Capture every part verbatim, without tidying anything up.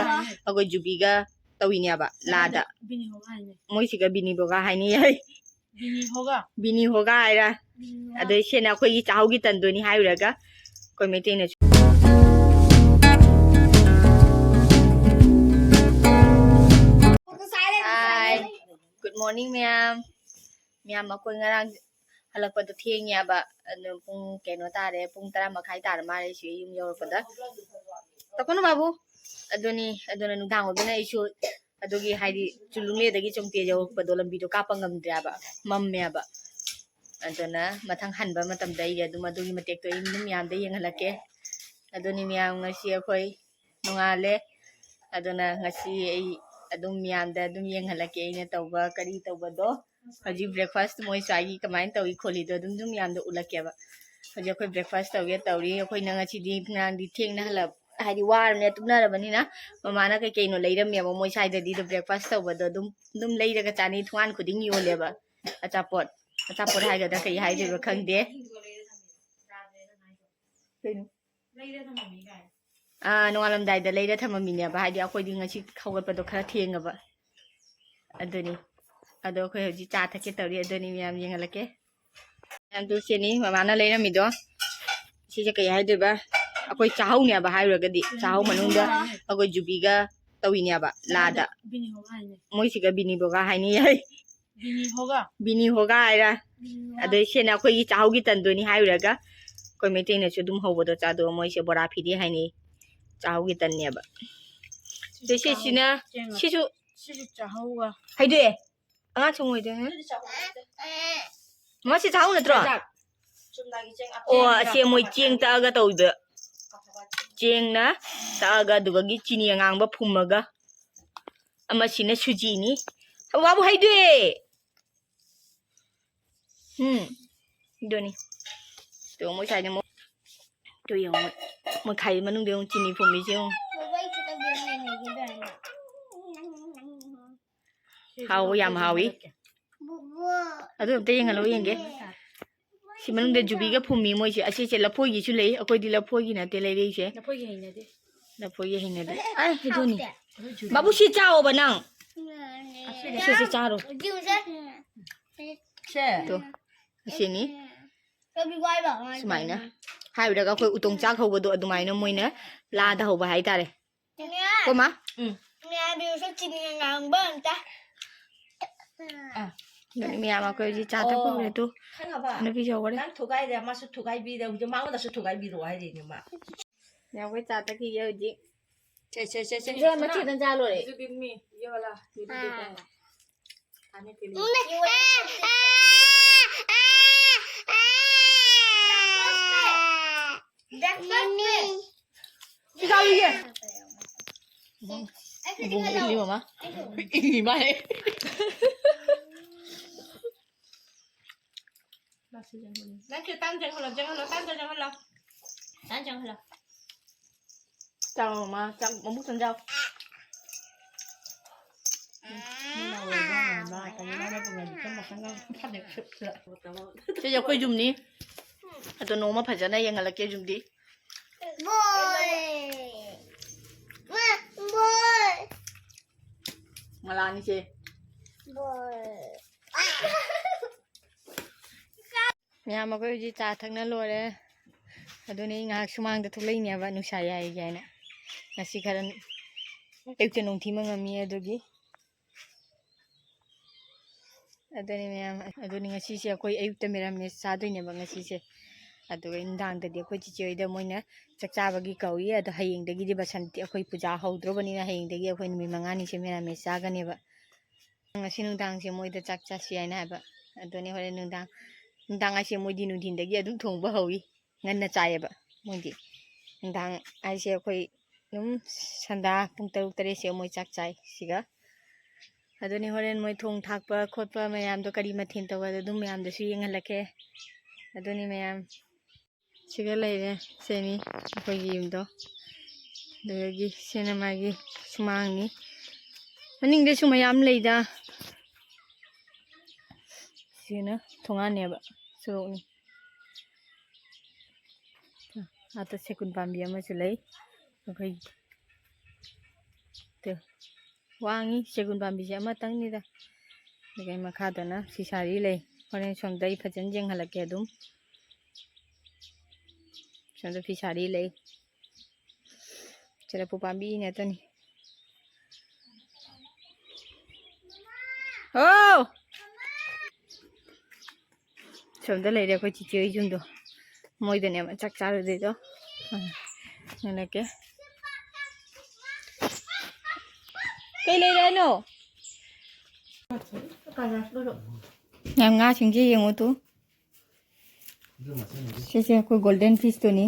ꯑꯩꯈꯣꯏ ꯖꯨꯕꯤꯒ ꯇꯧꯏꯅꯦꯕ ꯂꯥꯗ꯫ ꯕꯤꯅꯤ ꯍꯣꯒ ꯍꯥꯏꯅꯦ꯫ ꯃꯣꯏꯁꯤꯒ ꯕꯤꯅꯤ ꯍꯣꯒ ꯍꯥꯏꯅꯤ ꯍꯥꯏ꯫ ꯕꯤꯅꯤ ꯍꯣꯒ꯫ ꯕꯤꯅꯤ ꯍꯣꯒ ꯍꯥꯏꯔ꯫ ꯕꯤꯅꯤ ꯍꯣꯒ꯫ ꯑꯗꯣ ꯁꯤꯅ ꯑꯩꯈꯣꯏꯒꯤ ꯆꯥꯛꯍꯥꯎꯒꯤ ꯇꯟꯗꯣꯏꯅꯤ ꯍꯥꯏꯔꯨꯔꯒ ꯑꯩꯈꯣꯏ ꯃꯩꯇꯩꯅꯁꯨ꯫ Hi. Good morning, ꯃꯌꯥꯝ꯫ ꯃꯌꯥꯝ, ꯑꯩꯈꯣꯏ ꯉꯔꯥꯡ ꯍꯜꯂꯛꯄꯗꯣ ꯊꯦꯡꯉꯦꯕ꯫ ꯑꯗꯨ ꯄꯨꯡ ꯀꯩꯅꯣ ꯇꯥꯔꯦ, ꯄꯨꯡ ꯇꯔꯥ ꯃꯈꯥꯏ ꯇꯥꯔ ꯃꯥꯜꯂꯦ ꯁꯤ ꯌꯨꯝ ꯌꯧꯔꯛꯄꯗ꯫ ꯇꯧꯀꯅꯨ ꯕꯥꯕꯨ꯫ ꯑꯗꯨꯅꯤ, ꯑꯗꯨꯅ ꯅꯨꯡꯗꯥꯡ ꯑꯣꯏꯕꯅ ꯑꯩꯁꯨ ꯑꯗꯨꯒꯤ, ꯍꯥꯏꯗꯤ, ꯆꯨꯂꯨꯡꯂꯦꯗꯒꯤ ꯆꯣꯡꯇꯦ ꯌꯧꯔꯛꯄꯗꯣ ꯂꯝꯕꯤꯗꯣ ꯀꯥꯞꯄ ꯉꯝꯗ꯭ꯔꯦꯕ, ꯃꯝꯃꯦꯕ꯫ ꯑꯗꯨꯅ ꯃꯊꯪ ꯍꯟꯕ ꯃꯇꯝꯗ ꯑꯩ ꯑꯗꯨꯝ ꯑꯗꯨꯒꯤ ꯃꯇꯦꯛꯇꯣ ꯑꯩ ꯑꯗꯨꯝ ꯃꯌꯥꯝꯗ ꯌꯦꯡꯍꯜꯂꯛꯀꯦ꯫ ꯑꯗꯨꯅꯤ ꯃꯌꯥꯝ, ꯉꯁꯤ ꯑꯩꯈꯣꯏ ꯅꯣꯡꯉꯥꯜꯂꯦ꯫ ꯑꯗꯨꯅ ꯉꯁꯤ ꯑꯩ ꯑꯗꯨꯝ ꯃꯌꯥꯝꯗ ꯑꯗꯨꯝ ꯌꯦꯡꯍꯜꯂꯛꯀꯦ ꯑꯩꯅ ꯇꯧꯕ ꯀꯔꯤ ꯇꯧꯕꯗꯣ꯫ ꯍꯧꯖꯤꯛ breakfast ꯃꯣꯏ ꯁ꯭ꯋꯥꯏꯒꯤ ꯀꯃꯥꯏꯅ ꯇꯧꯏ ꯈꯣꯠꯂꯤꯗꯣ ꯑꯗꯨꯝ ꯑꯗꯨꯝ ꯃꯌꯥꯝꯗ ꯎꯠꯂꯛꯀꯦꯕ꯫ ꯍꯧꯖꯤꯛ ꯑꯩꯈꯣꯏ breakfast ꯇꯧꯒꯦ ꯇꯧꯔꯤ꯫ ꯑꯩꯈꯣꯏꯅ ꯉꯁꯤꯗꯤ ꯉꯔꯥꯡꯗꯤ ꯊꯦꯡꯅ ꯍꯜꯂꯛ-, ꯍꯥꯏꯗꯤ ꯋꯥꯔꯕꯅꯤꯅ ꯇꯨꯝꯅꯔꯕꯅꯤꯅ ꯃꯃꯥꯅ ꯀꯩ ꯀꯩꯅꯣ ꯂꯩꯔꯝꯃꯦꯕ ꯃꯣꯏ ꯁ꯭ꯋꯥꯏꯗꯗꯤ꯫ ꯑꯗꯣ breakfast ꯇꯧꯕꯗꯣ ꯑꯗꯨꯝ ꯑꯗꯨꯝ ꯂꯩꯔꯒ ꯆꯥꯅꯩ꯫ ꯊꯣꯡꯒꯥꯟ ꯈꯨꯗꯤꯡ ꯌꯣꯜꯂꯦꯕ ꯑꯆꯥꯄꯣꯠ꯫ ꯑꯆꯥꯄꯣꯠ ꯍꯥꯏꯒꯗ꯭ꯔꯥ ꯀꯩ ꯍꯥꯏꯗꯣꯏꯕ ꯈꯪꯗꯦ꯫ ꯀꯩꯅꯣ? ꯑꯥ, ꯅꯣꯡꯉꯥꯜꯂꯝꯗꯥꯏꯗ ꯂꯩꯔ ꯊꯝꯃꯝꯃꯤꯅꯦꯕ, ꯍꯥꯏꯗꯤ ꯑꯩꯈꯣꯏꯗꯤ ꯉꯁꯤ ꯍꯧꯒꯠꯄꯗꯣ ꯈꯔ ꯊꯦꯡꯉꯕ꯫ ꯑꯗꯨꯅꯤ꯫ ꯑꯗꯣ ꯑꯩꯈꯣꯏ ꯍꯧꯖꯤꯛ ꯆꯥ ꯊꯛꯀꯦ ꯇꯧꯔꯤ꯫ ꯑꯗꯨꯅꯤ ꯃꯌꯥꯝ ꯌꯦꯡꯍꯜꯂꯛꯀꯦ꯫ ꯃꯌꯥꯝꯗꯨ ꯁꯤꯅꯤ ꯃꯃꯥꯅ ꯂꯩꯔꯝꯃꯤꯗꯣ꯫ ꯁꯤꯁꯦ ꯀꯩ ꯍꯥꯏꯗꯣꯏꯕ? ꯑꯩꯈꯣꯏ ꯆꯥꯍꯧꯅꯦꯕ ꯍꯥꯏꯔꯨꯔꯒꯗꯤ ꯆꯥꯍꯧ ꯃꯅꯨꯡꯗ ꯑꯩꯈꯣꯏ ꯖꯨꯕꯤꯒ ꯇꯧꯏꯅꯦꯕ ꯂꯥꯗ꯫ ꯕꯤꯅꯤ ꯍꯣꯒ ꯍꯥꯏꯅꯦ꯫ ꯃꯣꯏꯁꯤꯒ ꯕꯤꯅꯤ ꯕꯣꯒ ꯍꯥꯏꯅꯤ ꯍꯥꯏ꯫ ꯕꯤꯅꯤ ꯍꯣꯒ꯫ ꯕꯤꯅꯤ ꯍꯣꯒ ꯍꯥꯏꯔ꯫ ꯕꯤꯅꯤ ꯍꯣꯒ꯫ ꯑꯗꯩ ꯁꯤꯅ ꯑꯩꯈꯣꯏꯒꯤ ꯆꯥꯍꯧꯒꯤ ꯇꯟꯗꯣꯏꯅꯤ ꯍꯥꯏꯔꯨꯔꯒ ꯑꯩꯈꯣꯏ ꯃꯩꯇꯩꯅꯁꯨ ꯑꯗꯨꯝ ꯍꯧꯕꯗꯣ ꯆꯥꯗꯣ ꯃꯣꯏꯁꯦ ꯕꯣꯔꯥ ꯐꯤꯗꯤ ꯍꯥꯏꯅꯩ꯫ ꯆꯥꯍꯧꯒꯤ ꯇꯟꯅꯦꯕ꯫ ꯑꯗꯩ ꯁꯤꯁꯤꯅ, ꯆꯦꯡ ꯁꯤꯁꯨ ꯁꯤꯁꯨ ꯆꯥꯍꯧꯒ꯫ ꯍꯩꯗꯣꯛꯑꯦ꯫ ꯑꯉꯥꯡ ꯁꯨꯝ ꯑꯣꯏꯗꯣꯏꯅꯦ꯫ ꯃꯁꯤ ꯆꯥꯍꯧ ꯅꯠꯇ꯭ꯔꯣ? ꯆꯨꯖꯥꯛ꯫ ꯆꯨꯝꯅꯒꯤ ꯆꯦꯡ ꯑꯣ, ꯑꯄꯦꯠꯄ ꯑꯁꯦ ꯃꯣꯏ ꯆꯦꯡ ꯇꯛꯑꯒ ꯇꯧꯕ꯫ ꯆꯦꯡꯅ ꯇꯛꯑꯒ ꯑꯗꯨꯒꯒꯤ ꯆꯤꯅꯤ ꯑꯉꯥꯡꯕ ꯐꯨꯝꯃꯒ꯫ ꯑꯃꯁꯤꯅ ꯁꯨꯖꯤꯅꯤ꯫ ꯕꯥꯕꯨ ꯍꯩꯗꯣꯛꯑꯦ꯫ ꯎꯝ, ꯑꯗꯨꯅꯤ꯫ ꯇꯣ ꯃꯣꯏ ꯁ꯭ꯋꯥꯏꯗ ꯑꯃꯨꯛ, ꯇꯨ ꯌꯦꯡꯉꯣ, ꯃꯣꯏ ꯈꯥꯏ ꯃꯅꯨꯡꯗ ꯑꯃꯨꯛ ꯆꯤꯅꯤ ꯐꯨꯝꯃꯤꯁꯦ ꯌꯦꯡꯉꯣ꯫ ꯍꯥꯎ, ꯌꯥꯝ ꯍꯥꯎꯏ꯫ ꯑꯗꯨ ꯑꯝꯇ ꯌꯦꯡꯍꯜꯂꯣ, ꯌꯦꯡꯒꯦ꯫ ꯁꯤ ꯃꯅꯨꯡꯗ ꯖꯨꯕꯤꯒ ꯐꯨꯝꯃꯤ ꯃꯣꯏꯁꯦ꯫ ꯑꯁꯤꯁꯦ ꯂꯐꯣꯏꯒꯤꯁꯨ ꯂꯩ꯫ ꯑꯩꯈꯣꯏꯗꯤ ꯂꯐꯣꯏꯒꯤ ꯅꯠꯇꯦ ꯂꯩꯔꯛꯏꯁꯦ꯫ ꯂꯐꯣꯏꯒꯤ ꯍꯩꯅꯗꯦ꯫ ꯂꯐꯣꯏꯒꯤ ꯍꯩꯅꯗꯦ꯫ ꯑꯩ ꯑꯗꯨꯅꯤ꯫ ꯕꯥꯕꯨ, ꯁꯤ ꯆꯥꯎꯕ ꯅꯪ꯫ ꯁꯤ, ꯁꯤ ꯆꯥꯔꯣ꯫ ꯁꯦ꯫ ꯇꯣ, ꯑꯁꯤꯅꯤ꯫ ꯁꯨꯃꯥꯏꯅ ꯍꯥꯏꯕꯗꯒ ꯑꯩꯈꯣꯏ ꯎꯇꯣꯡ ꯆꯥꯛ ꯍꯧꯕꯗꯣ ꯑꯗꯨꯃꯥꯏꯅ ꯃꯣꯏꯅ ꯂꯥꯗ ꯍꯧꯕ ꯍꯥꯏꯇꯥꯔꯦ꯫ ꯀꯣ ꯃꯥ? ꯎꯝ꯫ ꯆꯤꯅꯤ ꯉꯥꯡꯕ ꯑꯝꯇ꯫ ꯑꯥ꯫ ꯑꯗꯨꯅꯤ ꯃꯌꯥꯝ ꯑꯩꯈꯣꯏ ꯍꯧꯖꯤꯛ ꯆꯥ ꯊꯛꯄ ꯑꯣ꯫ ꯍꯧꯔꯦ ꯇꯨ꯫ ꯈꯪꯉꯕ? ꯅꯨꯄꯤꯁꯨ ꯍꯧꯒꯠꯂꯦ꯫ ꯅꯪ ꯊꯨꯒꯥꯏꯔꯦ, ꯃꯥꯁꯨ ꯊꯨꯒꯥꯏꯕꯤꯔꯦ꯫ ꯍꯧꯖꯤꯛ ꯃꯉꯣꯟꯗꯁꯨ ꯊꯨꯒꯥꯏꯕꯤꯔꯛꯑꯣ ꯍꯥꯏꯔꯤꯅꯦ ꯃꯥ꯫ ꯃꯌꯥꯝ ꯑꯩꯈꯣꯏ ꯆꯥ ꯊꯛꯈꯤꯒꯦ ꯍꯧꯖꯤꯛ꯫ ꯁꯦ, ꯁꯦ, ꯁꯦ, ꯁꯦ꯫ ꯏꯟꯖꯥꯡ ꯃꯊꯦꯜꯗ ꯆꯥ ꯂꯣꯏꯔꯦ꯫ ꯃꯤꯁꯨ ꯕꯤꯝꯃꯤ, ꯌꯣꯜꯂ, ꯌꯣꯜꯂ, ꯌꯣꯜꯂ꯫ ꯊꯥꯅꯤ ꯀꯤꯂꯣ꯫ ꯁꯤ ꯆꯥꯔꯨꯏꯌꯦ꯫ ꯏꯕꯨꯡ ꯏꯜꯂꯤ ꯃꯃꯥ꯫ ꯏꯜꯂꯤ ꯃꯥꯜꯂꯦ꯫ ꯅꯪꯁꯨ ꯇꯥꯟ ꯆꯪꯍꯜꯂꯣ, ꯆꯪꯍꯜꯂꯣ, ꯇꯥꯟ ꯆꯪꯍꯜꯂꯣ꯫ ꯇꯥꯟ ꯆꯪꯍꯜꯂꯣ꯫ ꯆꯥꯎ, ꯃꯃꯥ, ꯆꯥꯛ ꯃꯕꯨꯛ ꯊꯟ ꯆꯥꯎ꯫ ꯁꯤꯁꯦ ꯑꯩꯈꯣꯏ ꯌꯨꯝꯅꯤ꯫ ꯑꯗꯣ ꯅꯣꯡꯃ ꯐꯖꯅ ꯌꯦꯡꯍꯜꯂꯛꯀꯦ ꯌꯨꯝꯗꯤ꯫ ꯕꯣꯏ꯫ ꯕꯣꯏ꯫ ꯃꯂꯥꯅꯤꯁꯦ꯫ ꯕꯣꯏ꯫ ꯃꯌꯥꯝ ꯑꯩꯈꯣꯏ ꯍꯧꯖꯤꯛ ꯆꯥ ꯊꯛꯅ ꯂꯣꯏꯔꯦ꯫ ꯑꯗꯨꯅꯤ ꯑꯩ ꯉꯥꯏꯍꯥꯛ ꯁꯨꯃꯥꯡꯗ ꯊꯣꯛꯂꯛꯏꯅꯦꯕ, ꯅꯨꯡꯁꯥ ꯌꯥꯏ ꯍꯥꯏꯅ꯫ ꯉꯁꯤ ꯈꯔ ꯑꯌꯨꯛꯇ ꯅꯨꯡꯊꯤ ꯃꯉꯝꯃꯤ ꯑꯗꯨꯒꯤ꯫ ꯑꯗꯨꯅꯤ ꯃꯌꯥꯝ, ꯑꯗꯨꯅꯤ ꯉꯁꯤꯁꯦ ꯑꯩꯈꯣꯏ ꯑꯌꯨꯛꯇ ꯃꯦꯔꯥꯃꯦꯁ ꯆꯥꯗꯣꯏꯅꯦꯕ ꯉꯁꯤꯁꯦ꯫ ꯑꯗꯨꯒ ꯅꯨꯡꯗꯥꯡꯗꯗꯤ ꯑꯩꯈꯣꯏ ꯆꯤꯆꯦ ꯍꯣꯏꯗ ꯃꯣꯏꯅ ꯆꯥꯛ ꯆꯥꯕꯒꯤ ꯀꯧꯏ꯫ ꯑꯗꯣ ꯍꯌꯦꯡꯗꯒꯤꯗꯤ ꯕꯁꯟꯇꯤ ꯑꯩꯈꯣꯏ ꯄꯨꯖꯥ ꯍꯧꯗ꯭ꯔꯣꯕꯅꯤꯅ ꯍꯌꯦꯡꯗꯒꯤ ꯑꯩꯈꯣꯏ ꯅꯨꯃꯤꯠ ꯃꯉꯥꯅꯤꯁꯦ ꯃꯦꯔꯥꯃꯦꯁ ꯆꯥꯒꯅꯦꯕ꯫ ꯉꯁꯤ ꯅꯨꯡꯗꯥꯡꯁꯦ ꯃꯣꯏꯗ ꯆꯥꯛ ꯆꯥꯁꯤ ꯍꯥꯏꯅ ꯍꯥꯏꯕ꯫ ꯑꯗꯨꯅꯤ ꯍꯣꯔꯦꯟ ꯅꯨꯡꯗꯥꯡ, ꯅꯨꯡꯗꯥꯡ ꯍꯥꯏꯁꯦ ꯃꯣꯏꯗꯤ ꯅꯨꯡꯊꯤꯟꯗꯒꯤ ꯑꯗꯨꯝ ꯊꯣꯡꯕ ꯍꯧꯏ꯫ ꯉꯟꯅ ꯆꯥꯏꯌꯦꯕ ꯃꯣꯏꯗꯤ꯫ ꯅꯨꯡꯗꯥꯡ ꯍꯥꯏꯁꯦ ꯑꯩꯈꯣꯏ ꯑꯗꯨꯝ ꯁꯟꯗꯥ ꯄꯨꯡ ꯇꯔꯨꯛ ꯇꯔꯦꯠꯁꯦ ꯃꯣꯏ ꯆꯥꯛ ꯆꯥꯏ ꯁꯤꯒ꯫ ꯑꯗꯨꯅꯤ ꯍꯣꯔꯦꯟ ꯃꯣꯏ ꯊꯣꯡ ꯊꯥꯛꯄ ꯈꯣꯠꯄ ꯃꯌꯥꯝꯗꯣ ꯀꯔꯤ ꯃꯊꯦꯜ ꯇꯧꯕ ꯑꯗꯨꯝ ꯃꯌꯥꯝꯗꯁꯨ ꯌꯦꯡꯍꯜꯂꯛꯀꯦ꯫ ꯑꯗꯨꯅꯤ ꯃꯌꯥꯝ꯫ ꯁꯤꯒ ꯂꯩꯔꯦ, ꯁꯤꯅꯤ ꯑꯩꯈꯣꯏꯒꯤ ꯌꯨꯝꯗꯣ꯫ ꯑꯗꯨꯗꯒꯤ ꯁꯤꯅ ꯃꯥꯒꯤ ꯁꯨꯃꯥꯡꯅꯤ꯫ ꯃꯅꯤꯡꯗꯁꯨ ꯃꯌꯥꯝ ꯂꯩꯗ꯫ ꯁꯤꯅ ꯊꯣꯡꯒꯥꯟꯅꯦꯕ, ꯁꯣꯔꯣꯛꯅꯤ꯫ ꯑꯥꯗ ꯁꯦꯒꯨꯟ ꯄꯥꯝꯕꯤ ꯑꯃꯁꯨ ꯂꯩ꯫ ꯑꯩꯈꯣꯏ ꯇꯨ, ꯋꯥꯡꯉꯤ꯫ ꯁꯦꯒꯨꯟ ꯄꯥꯝꯕꯤꯁꯦ ꯑꯃꯇꯪꯅꯤꯗ꯫ ꯑꯗꯨꯒ ꯃꯈꯥꯗꯅ ꯐꯤꯁꯥꯔꯤ ꯂꯩ꯫ ꯍꯣꯔꯦꯟ ꯁꯣꯝꯗ ꯑꯩ ꯐꯖꯅ ꯌꯦꯡꯍꯜꯂꯛꯀꯦ ꯑꯗꯨꯝ꯫ ꯁꯣꯝꯗ ꯐꯤꯁꯥꯔꯤ ꯂꯩ꯫ ꯆꯨꯔꯐꯨ ꯄꯥꯝꯕꯤ ꯉꯥꯛꯇꯅꯤ꯫ ꯑꯣ! ꯁꯣꯝꯗ ꯂꯩꯔꯦ ꯑꯩꯈꯣꯏ ꯆꯤꯆꯦ ꯍꯣꯏ ꯌꯨꯝꯗꯣ꯫ ꯃꯣꯏꯗꯅꯦꯕ ꯆꯥꯛ ꯆꯥꯔꯨꯗꯣꯏꯗꯣ꯫ ꯎꯝ꯫ ꯉꯥꯏꯍꯥꯛꯀꯦ꯫ ꯀꯩ ꯂꯩꯔꯦ ꯍꯥꯏꯅꯣ? ꯌꯥꯝ ꯉꯥꯁꯤꯡꯁꯦ ꯌꯦꯡꯉꯨ ꯇꯨ꯫ ꯁꯤꯁꯦ ꯑꯩꯈꯣꯏ ꯒꯣꯜꯗꯟ ꯐꯤꯁꯇꯨꯅꯤ꯫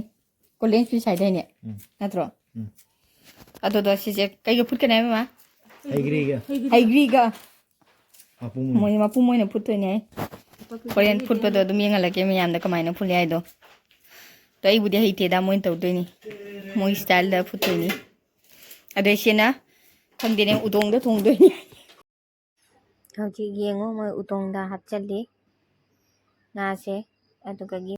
ꯒꯣꯜꯗꯟ ꯐꯤꯁ ꯍꯥꯏꯗꯥꯏꯅꯦ? ꯎꯝ꯫ ꯅꯠꯇ꯭ꯔꯣ? ꯎꯝ꯫ ꯑꯗꯨꯗꯣ ꯁꯤꯁꯦ ꯀꯩꯒ ꯐꯨꯠꯀꯅꯤ ꯍꯥꯏꯕ, ꯃꯥ? ꯍꯩꯒ꯭ꯔꯤꯒ꯫ ꯍꯩꯒ꯭ꯔꯤꯒ꯫ ꯃꯄꯨꯝ ꯑꯣꯏꯅ꯫ ꯃꯣꯏ ꯃꯄꯨꯝ ꯑꯣꯏꯅ ꯐꯨꯠꯇꯣꯏꯅꯦ꯫ ꯍꯣꯔꯦꯟ ꯐꯨꯠꯄꯗꯣ ꯑꯗꯨꯝ ꯌꯦꯡꯍꯜꯂꯛꯀꯦ ꯃꯌꯥꯝꯗ ꯀꯃꯥꯏꯅ ꯐꯨꯠꯂꯤ ꯍꯥꯏꯗꯣ꯫ ꯑꯗꯣ ꯑꯩꯕꯨꯗꯤ ꯍꯩꯇꯦꯗ, ꯃꯣꯏꯅ ꯇꯧꯗꯣꯏꯅꯤ꯫ ꯃꯣꯏ ꯁ꯭ꯇꯥꯏꯜꯗ ꯐꯨꯠꯇꯣꯏꯅꯤ꯫ ꯑꯗꯩ ꯁꯤꯅ ꯈꯪꯗꯦꯅꯦ, ꯎꯇꯣꯡꯗ ꯊꯣꯡꯗꯣꯏꯅꯤ꯫ ꯍꯧꯖꯤꯛ ꯌꯦꯡꯉꯣ, ꯃꯣꯏ ꯎꯇꯣꯡꯗ ꯍꯥꯞꯆꯜꯂꯤ ꯉꯥꯁꯦ꯫ ꯑꯗꯨꯒꯒꯤ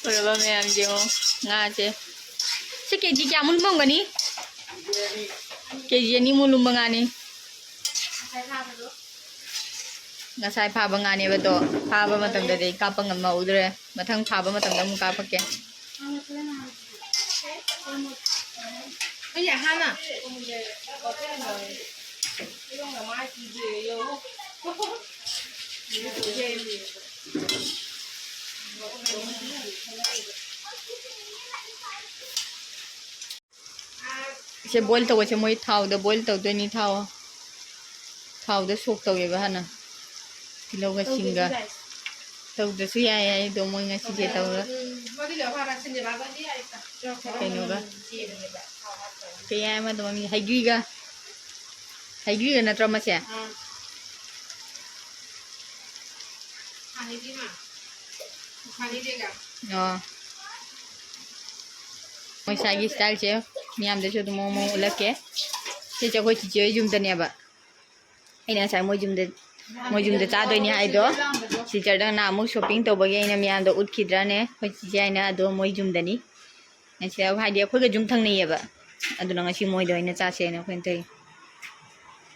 ꯂꯣꯏꯔꯕ ꯃꯌꯥꯝ ꯌꯦꯡꯉꯣ, ꯉꯥꯁꯦ꯫ ꯁꯤ ꯀꯦ ꯖꯤ ꯀꯌꯥꯃꯨꯛ ꯂꯨꯝꯃꯝꯒꯅꯤ? ꯀꯦ ꯖꯤ ꯑꯅꯤꯃꯨꯛ ꯂꯨꯝꯕ ꯉꯥꯅꯤ꯫ ꯉꯁꯥꯏ ꯐꯥꯕ ꯉꯥꯅꯦꯕ ꯑꯗꯣ, ꯐꯥꯕ ꯃꯇꯝꯗꯗꯤ ꯀꯥꯞꯄ ꯉꯝꯍꯧꯗ꯭ꯔꯦ꯫ ꯃꯊꯪ ꯐꯥꯕ ꯃꯇꯝꯗ ꯑꯃꯨꯛ ꯀꯥꯞꯄꯛꯀꯦ꯫ ꯑꯩ ꯍꯥꯟꯅ ꯁꯦ ꯕꯣꯏꯜ ꯇꯧꯕꯁꯦ ꯃꯣꯏ ꯊꯥꯎꯗ ꯕꯣꯏꯜ ꯇꯧꯗꯣꯏꯅꯤ꯫ ꯊꯥꯎ, ꯊꯥꯎꯗ ꯁꯣꯛ ꯇꯧꯋꯦꯕ ꯍꯥꯟꯅ, ꯇꯤꯜꯍꯧꯒ ꯁꯤꯡꯒ꯫ ꯇꯧꯗ꯭ꯔꯁꯨ ꯌꯥꯏ ꯍꯥꯏꯗꯣ ꯃꯣꯏ ꯉꯁꯤꯁꯦ ꯇꯧꯔ ꯀꯩꯅꯣꯒ, ꯀꯩ ꯍꯥꯏ ꯑꯃꯗꯣ ꯃꯃꯤꯡ, ꯍꯩꯒ꯭ꯔꯤꯒ, ꯍꯩꯒ꯭ꯔꯤꯒ ꯅꯠꯇ꯭ꯔꯣ ꯃꯁꯦ? ꯑꯣ꯫ ꯃꯣꯏ ꯁ꯭ꯋꯥꯏꯒꯤ ꯁ꯭ꯇꯥꯏꯜꯁꯦ ꯃꯤꯌꯥꯝꯗꯁꯨ ꯑꯗꯨꯝ ꯃꯑꯣꯡ ꯃꯑꯣꯡ ꯎꯠꯂꯛꯀꯦ꯫ ꯁꯤꯁꯦ ꯑꯩꯈꯣꯏ ꯆꯤꯆꯦ ꯍꯣꯏ ꯌꯨꯝꯗꯅꯦꯕ꯫ ꯑꯩꯅ ꯉꯁꯥꯏ ꯃꯣꯏ ꯌꯨꯝꯗ, ꯃꯣꯏ ꯌꯨꯝꯗ ꯆꯥꯗꯣꯏꯅꯤ ꯍꯥꯏꯗꯣ꯫ ꯁꯤꯁꯇꯔꯗ ꯅꯍꯥꯟ ꯑꯃꯨꯛ ꯁꯣꯞꯄꯤꯡ ꯇꯧꯕꯒꯤ ꯑꯩꯅ ꯃꯌꯥꯝꯗ ꯎꯠꯈꯤꯗ꯭ꯔꯥꯅꯦ? ꯑꯩꯈꯣꯏ ꯆꯤꯆꯦ ꯍꯥꯏꯅ ꯑꯗꯣ ꯃꯣꯏ ꯌꯨꯝꯗꯅꯤ꯫ ꯉꯁꯤ ꯍꯥꯏꯗꯤ ꯑꯩꯈꯣꯏꯒ ꯌꯨꯝ ꯊꯪꯅꯩꯌꯦꯕ꯫ ꯑꯗꯨꯅ ꯉꯁꯤ ꯃꯣꯏꯗ ꯑꯣꯏꯅ ꯆꯥꯁꯦꯅ ꯑꯩꯈꯣꯏꯅ ꯇꯧꯔꯤ꯫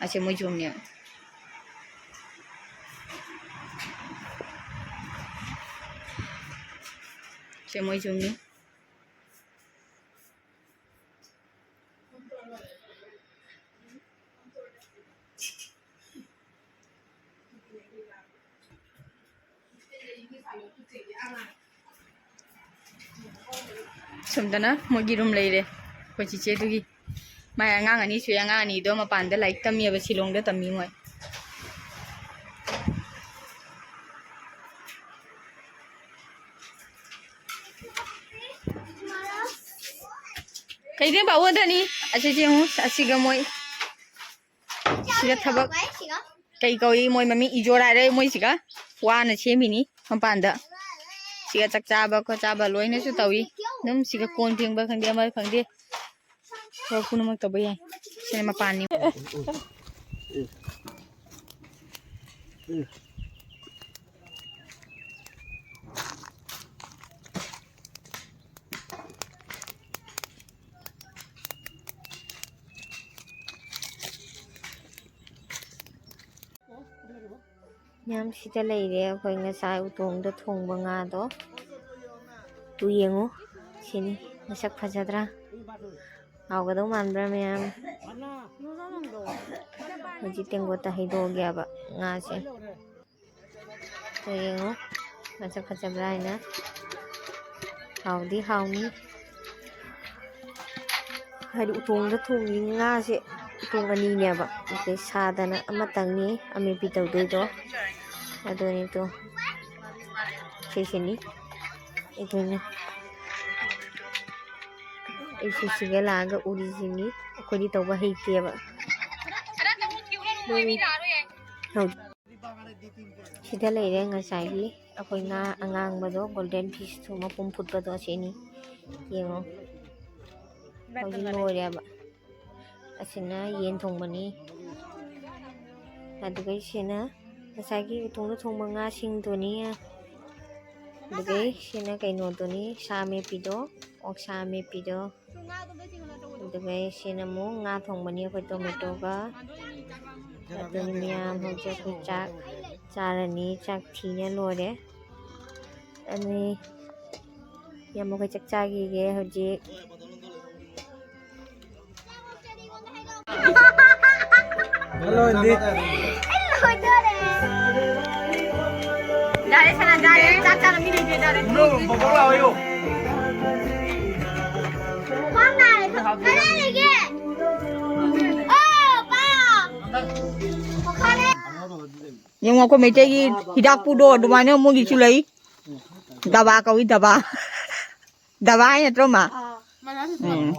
ꯑꯁꯦ ꯃꯣꯏ ꯌꯨꯝꯅꯦ꯫ ꯁꯦ ꯃꯣꯏ ꯌꯨꯝꯅꯤ꯫ ꯁꯣꯝꯗꯅ ꯃꯣꯏꯒꯤ ꯔꯨꯝ ꯂꯩꯔꯦ, ꯑꯩꯈꯣꯏ ꯆꯤꯆꯦꯗꯨꯒꯤ꯫ ꯃꯥꯏ ꯑꯉꯥꯡ ꯑꯅꯤ ꯁꯨꯏ꯫ ꯑꯉꯥꯡ ꯑꯅꯤꯗꯣ ꯃꯄꯥꯟꯗ ꯂꯥꯏꯔꯤꯛ ꯇꯝꯃꯤꯑꯕ, ꯁꯤꯂꯣꯡꯗ ꯇꯝꯃꯤ ꯃꯣꯏ꯫ ꯀꯩꯗꯩ ꯄꯥꯎ ꯋꯥꯗꯅꯤ? ꯑꯁꯤꯁꯦ ꯌꯦꯡꯉꯨ, ꯑꯁꯤꯒ ꯃꯣꯏ ꯁꯤꯗ ꯊꯕꯛ ꯀꯩ ꯀꯧꯏ? ꯃꯣꯏ ꯃꯃꯤꯡ ꯏꯖꯣꯔ ꯍꯥꯏꯔꯦ꯫ ꯃꯣꯏꯁꯤꯒ ꯋꯥꯅ ꯁꯦꯝꯃꯤꯅꯤ ꯃꯄꯥꯟꯗ꯫ ꯁꯤꯒ ꯆꯥꯛ ꯆꯥꯕ ꯈꯣꯠ ꯆꯥꯕ ꯂꯣꯏꯅꯁꯨ ꯇꯧꯏ꯫ ꯑꯗꯨꯝ ꯁꯤꯒ ꯀꯣꯟ ꯐꯦꯡꯕ ꯈꯪꯗꯦ, ꯑꯃ ꯈꯪꯗꯦ, ꯊꯕꯛ ꯄꯨꯝꯅꯃꯛ ꯇꯧꯕ ꯌꯥꯏ꯫ ꯁꯤꯅ ꯃꯄꯥꯟꯅꯤ꯫ ꯃꯌꯥꯝ ꯁꯤꯗ ꯂꯩꯔꯦ꯫ ꯑꯩꯈꯣꯏ ꯉꯁꯥꯏ ꯎꯇꯣꯡꯗ ꯊꯣꯡꯕ ꯉꯥꯗꯣ꯫ ꯇꯨ ꯌꯦꯡꯉꯨ꯫ ꯁꯤꯅꯤ꯫ ꯃꯁꯛ ꯐꯖꯗ꯭ꯔꯥ? ꯍꯥꯎꯒꯗꯧ ꯃꯥꯟꯕ꯭ꯔꯥ ꯃꯌꯥꯝ? ꯍꯧꯖꯤꯛ ꯇꯦꯡꯀꯣꯠꯇ ꯍꯩꯗꯣꯛꯑꯒꯦꯕ ꯉꯥꯁꯦ꯫ ꯁꯦ ꯌꯦꯡꯉꯣ, ꯃꯁꯛ ꯐꯖꯕ꯭ꯔꯥ ꯍꯥꯏꯅ꯫ ꯍꯥꯎꯗꯤ ꯍꯥꯎꯅꯤ꯫ ꯍꯥꯏꯗꯤ ꯎꯇꯣꯡꯗ ꯊꯣꯡꯉꯤ ꯉꯥꯁꯦ ꯎꯇꯣꯡ ꯑꯅꯤꯅꯦꯕ꯫ ꯑꯗꯩ ꯁꯥꯗꯅ ꯑꯃꯇꯪꯅꯤ ꯑꯃꯦꯠꯄꯤ ꯇꯧꯗꯣꯏꯗꯣ꯫ ꯑꯗꯨꯅꯤ ꯇꯣ꯫ ꯁꯤꯁꯤꯅꯤ꯫ ꯑꯩꯈꯣꯏꯅ ꯑꯩꯁꯨ ꯁꯤꯒ ꯂꯥꯛꯑꯒ ꯎꯔꯤꯁꯤꯅꯤ꯫ ꯑꯩꯈꯣꯏꯗꯤ ꯇꯧꯕ ꯍꯩꯇꯦꯕ꯫ ꯍꯧ-, ꯁꯤꯗ ꯂꯩꯔꯦ ꯉꯁꯥꯏꯒꯤ ꯑꯩꯈꯣꯏ ꯉꯥ ꯑꯉꯥꯡꯕꯗꯣ, ꯒꯣꯜꯗꯦꯟ ꯐꯤꯁꯇꯣ, ꯃꯄꯨꯝ ꯐꯨꯠꯄꯗꯣ ꯑꯁꯤꯅꯤ꯫ ꯌꯦꯡꯉꯣ, ꯍꯧꯖꯤꯛ ꯂꯣꯏꯔꯦꯕ꯫ ꯑꯁꯤꯅ ꯌꯦꯟ ꯊꯣꯡꯕꯅꯤ꯫ ꯑꯗꯨꯒ ꯁꯤꯅ ꯉꯁꯥꯏꯒꯤ ꯎꯇꯣꯡꯗ ꯊꯣꯡꯕ ꯉꯥꯁꯤꯡꯗꯨꯅꯤ꯫ ꯑꯗꯨꯒ ꯁꯤꯅ ꯀꯩꯅꯣꯗꯨꯅꯤ, ꯁꯥ ꯑꯃꯦꯠꯄꯤꯗꯣ, ꯑꯣꯛꯁꯥ ꯑꯃꯦꯠꯄꯤꯗꯣ꯫ ꯑꯗꯨꯒ ꯁꯤꯅ ꯑꯃꯨꯛ ꯉꯥ ꯊꯣꯡꯕꯅꯤ ꯑꯩꯈꯣꯏ ꯇꯣꯃꯦꯇꯣꯒ꯫ ꯑꯗꯨꯅ ꯃꯌꯥꯝ ꯍꯧꯖꯤꯛ ꯑꯩꯈꯣꯏ ꯆꯥꯛ ꯆꯥꯔꯅꯤ꯫ ꯆꯥꯛ ꯊꯤꯅ ꯂꯣꯏꯔꯦ꯫ ꯑꯅꯤ ꯌꯥꯝ ꯃꯈꯣꯏ ꯆꯥꯛ ꯆꯥꯈꯤꯒꯦ ꯍꯧꯖꯤꯛ꯫ ꯍꯜꯂꯣ, ꯏꯟꯗꯤ꯫ ꯌꯥꯔꯦ, ꯁꯅꯥ, ꯌꯥꯔꯦ꯫ ꯆꯥꯛ ꯆꯥꯅ ꯃꯤ ꯂꯩꯇꯦ, ꯌꯥꯔꯦ꯫ ꯕꯕꯣꯛ ꯂꯥꯛꯑꯣ, ꯌꯣ꯫ ꯈ꯭ꯋꯥꯡ ꯅꯥꯔꯦ꯫ ꯀꯗꯥꯏ ꯂꯩꯒꯦ? ꯑꯣ, ꯄꯥ꯫ ꯄꯣꯈꯥꯏꯔꯦ꯫ ꯌꯦꯡꯉꯣ, ꯑꯩꯈꯣꯏ ꯃꯩꯇꯩꯒꯤ ꯍꯤꯗꯥꯛꯄꯨꯗꯣ ꯑꯗꯨꯃꯥꯏꯅ ꯃꯣꯏꯒꯤꯁꯨ ꯂꯩ꯫ ꯗꯕꯥ ꯀꯧꯏ, ꯗꯕꯥ꯫ ꯗꯕꯥ ꯍꯥꯏ ꯅꯠꯇ꯭ꯔꯣ, ꯃꯥ? ꯎꯝ꯫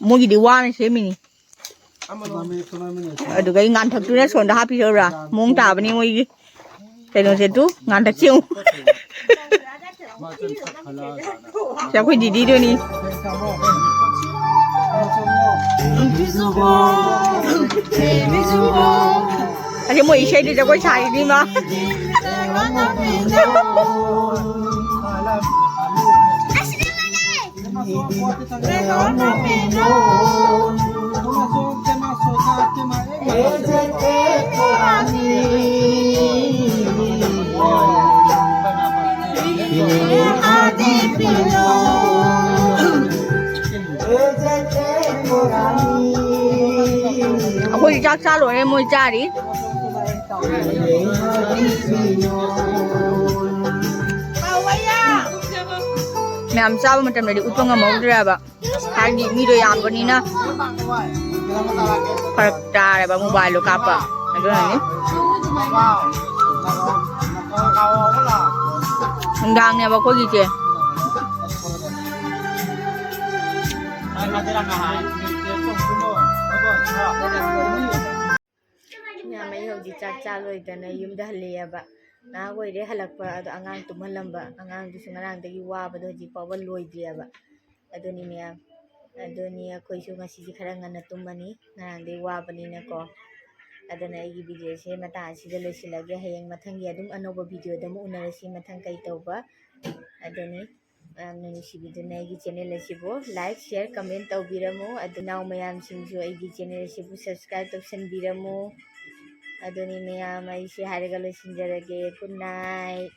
ꯃꯣꯏꯒꯤꯗꯤ ꯋꯥꯅ ꯁꯦꯝꯃꯤꯅꯤ꯫ ꯑꯗꯨꯒ ꯑꯩ ꯉꯥꯟꯊꯛꯇꯨꯅ ꯁꯣꯝꯗ ꯍꯥꯞꯄꯤꯔꯧꯔꯥ? ꯃꯑꯣꯡ ꯇꯥꯕꯅꯤ ꯃꯣꯏꯒꯤ ꯀꯩꯅꯣꯁꯦ꯫ ꯇꯨ, ꯉꯥꯟꯊꯛꯁꯦ ꯌꯦꯡꯉꯨ꯫ ꯁꯤ ꯑꯩꯈꯣꯏ ꯗꯤꯗꯤꯗꯨꯅꯤ꯫ ꯑꯁꯤ ꯃꯣꯏ ꯏꯁꯩꯗꯤ ꯖꯒꯣꯏ ꯁꯥꯔꯤꯅꯤ ꯃꯥ꯫ ꯆꯥꯛ ꯆꯥ ꯂꯣꯏꯔꯦ, ꯃꯣꯏ ꯆꯥꯔꯤ꯫ ꯃꯌꯥꯝ ꯆꯥꯕ ꯃꯇꯝꯗꯗꯤ ꯎꯠꯄ ꯉꯝꯍꯧꯗ꯭ꯔꯦꯕ, ꯍꯥꯏꯗꯤ ꯃꯤꯗꯣ ꯌꯥꯝꯕꯅꯤꯅ ꯐꯔꯛ ꯇꯥꯔꯦꯕ ꯃꯣꯕꯥꯏꯜꯗꯣ ꯀꯥꯞꯄ꯫ ꯑꯗꯨꯅꯅꯤ꯫ ꯅꯨꯡꯗꯥꯡꯅꯦꯕ ꯑꯩꯈꯣꯏꯒꯤꯁꯦ꯫ ꯃꯌꯥꯝ, ꯑꯩ ꯍꯧꯖꯤꯛ ꯆꯥꯛ ꯆꯥ ꯂꯣꯏꯗꯅ ꯌꯨꯝꯗ ꯍꯜꯂꯛꯑꯦꯕ꯫ ꯉꯥꯏꯍꯥꯛ ꯑꯣꯏꯔꯦ ꯍꯜꯂꯛꯄ, ꯑꯗꯣ ꯑꯉꯥꯡ ꯇꯨꯝꯍꯜꯂꯝꯕ꯫ ꯑꯉꯥꯡꯗꯨꯁꯨ ꯉꯔꯥꯡꯗꯒꯤ ꯋꯥꯕꯗꯣ ꯍꯧꯖꯤꯛ ꯐꯥꯎꯕ ꯂꯣꯏꯗ꯭ꯔꯤꯑꯕ꯫ ꯑꯗꯨꯅꯤ ꯃꯌꯥꯝ, ꯑꯗꯨꯅꯤ ꯑꯩꯈꯣꯏꯁꯨ ꯉꯁꯤꯗꯤ ꯈꯔ ꯉꯟꯅ ꯇꯨꯝꯃꯅꯤ, ꯉꯔꯥꯡꯗꯒꯤ ꯋꯥꯕꯅꯤꯅꯀꯣ꯫ ꯑꯗꯨꯅ ꯑꯩꯒꯤ ꯚꯤꯗꯤꯑꯣꯁꯦ ꯃꯇꯥꯡ ꯑꯁꯤꯗ ꯂꯣꯏꯁꯤꯜꯂꯒꯦ꯫ ꯍꯌꯦꯡ ꯃꯊꯪꯒꯤ ꯑꯗꯨꯝ ꯑꯅꯧꯕ ꯚꯤꯗꯤꯑꯣꯗ ꯑꯃꯨꯛ ꯎꯅꯔꯁꯤ, ꯃꯊꯪ ꯀꯩ ꯇꯧꯕ꯫ ꯑꯗꯨꯅꯤ ꯃꯌꯥꯝꯅ ꯅꯨꯡꯁꯤꯕꯤꯗꯨꯅ ꯑꯩꯒꯤ ꯆꯦꯅꯦꯜ ꯑꯁꯤꯕꯨ like, share, comment ꯇꯧꯕꯤꯔꯝꯃꯨ꯫ ꯑꯗꯨ ꯏꯅꯥꯎ ꯃꯌꯥꯝꯁꯤꯡꯁꯨ ꯑꯩꯒꯤ ꯆꯦꯅꯦꯜ ꯑꯁꯤꯕꯨ subscribe ꯇꯧꯁꯟꯕꯤꯔꯝꯃꯨ꯫ ꯑꯗꯨꯅꯤ ꯃꯌꯥꯝ, ꯑꯩꯁꯦ ꯍꯥꯏꯔꯒ ꯂꯣꯏꯁꯤꯟꯖꯔꯒꯦ꯫ Good night꯫